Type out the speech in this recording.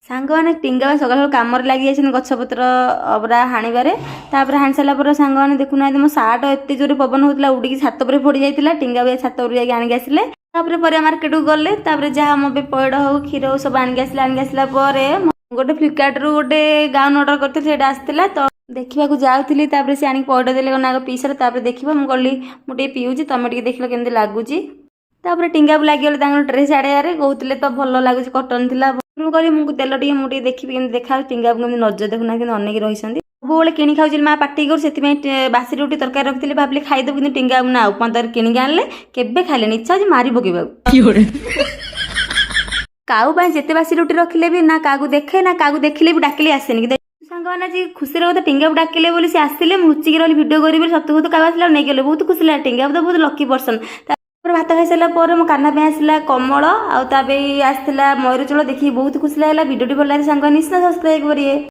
ସାଙ୍ଗମାନେ, ଟିଙ୍ଗା ସକାଳୁ ସକାଳୁ କାମରେ ଲାଗି ଯାଇଛନ୍ତି ଗଛପତ୍ର ପୁରା ହାଣିବାରେ। ତାପରେ ହାଣି ସାରିଲା ପରେ ସାଙ୍ଗମାନେ, ଦେଖୁନାହାନ୍ତି, ମୋ ସାର୍ଟ ଏତେ ଜୋରେ ପବନ ହଉଥିଲା, ଉଡ଼ିକି ଛାତ ଉପରେ ପଡ଼ି ଯାଇଥିଲା। ଟିଙ୍ଗା ବି ଛାତ ଉପରେ ଯାଇକି ଆଣିକି ଆସିଲେ। ତାପରେ ପରିବା ମାର୍କେଟକୁ ଗଲେ। ତାପରେ ଯାହା ମୋ ପାଇଁ ପଇଡ଼ ହଉ, କ୍ଷୀର ହଉ, ସବୁ ଆଣିକି ଆସିଲେ। ଆଣିକି ଆସିଲା ପରେ ମୁଁ ଗୋଟେ ଫ୍ଲିପକାର୍ଟରୁ ଗୋଟେ ଗାଉନ୍ ଅର୍ଡ଼ର କରିଥିଲି, ସେଇଟା ଆସିଥିଲା ତ ଦେଖିବାକୁ ଯାଉଥିଲି। ତାପରେ ସେ ଆଣିକି ପଇଡ଼ ଦେଲେ ନା, ଆଗ ପିଇସାର, ତାପରେ ଦେଖିବ। ମୁଁ କହିଲି, ମୁଁ ଟିକେ ପିଉଛି, ତମେ ଟିକେ ଦେଖିଲ କେମିତି ଲାଗୁଛି। ତାପରେ ଟିଙ୍ଗାକୁ ଲାଗିଗଲେ ତାଙ୍କର ଡ୍ରେସ୍ ଆଣିବାରେ। କହୁଥିଲେ ତ ଭଲ ଲାଗୁଛି, କଟନ୍ ଥିଲା। ମୁଁ କହିଲି, ମୁଁ ତେଲ ଟିକେ, ମୁଁ ଟିକେ ଦେଖିବି କେମିତି ଦେଖାଯାଉଛି। ଟିଙ୍ଗାକୁ କେମିତି ନଜର ଦେଖୁନାହାନ୍ତି, କେମିତି ଅନେଇକି ରହିଛନ୍ତି। ସବୁବେଳେ କିଣି ଖାଉଛି, ମା ପାଟି କରୁ, ସେଥିପାଇଁ ବାସି ରୁଟି ତରକାରୀ ରଖିଥିଲି, ଭାବିଲି ଖାଇଦେବୁ। କିନ୍ତୁ ଟିଙ୍ଗା ନା ଉପମା ତରକାରୀ କିଣିକି ଆଣିଲେ, କେବେ ଖାଇଲେନି। ଇଚ୍ଛା ଅଛି ମାରି ପକେଇବାକୁ। କାଉ ପାଇଁ ଯେତେ ବାସି ରୁଟି ରଖିଲେ ବି ନା କାହାକୁ ଦେଖେ, ନା କାହାକୁ ଦେଖିଲେ ବି ଡାକିଲେ ଆସେନି। କିନ୍ତୁ ସାଙ୍ଗମାନେ, ଆଜି ଖୁସିର କଥା, ଟିଙ୍ଗାକୁ ଡାକିଲେ ବୋଲି ସେ ଆସିଲେ। ମୁଁ ଲୁଚିକି ରହିଲି ଭିଡ଼ିଓ କରିବି ବୋଲି। ସତ ସତ କାଉ ଆସିଲା ଆଉ ନେଇଗଲେ। ବହୁତ ଖୁସି ଲାଗିଲା। ଟିଙ୍ଗା ତ ବହୁତ ଲକି ପର୍ସନ। ତାପରେ ଭାତ ଖାଇସାରିଲା ପରେ ମୋ କାହ୍ନା ପାଇଁ ଆସିଲା କମଳ ଆଉ ତା ପାଇଁ ଆସିଥିଲା ମୟୂର ଚୂଳ। ଦେଖିକି ବହୁତ ଖୁସି ଲାଗିଲା। ଭିଡ଼ିଓଟି ଭଲ ଲାଗିଲା ସାଙ୍ଗ, ନିଶ୍ଚିତ ସବସ୍କ୍ରାଇବ କରିବେ।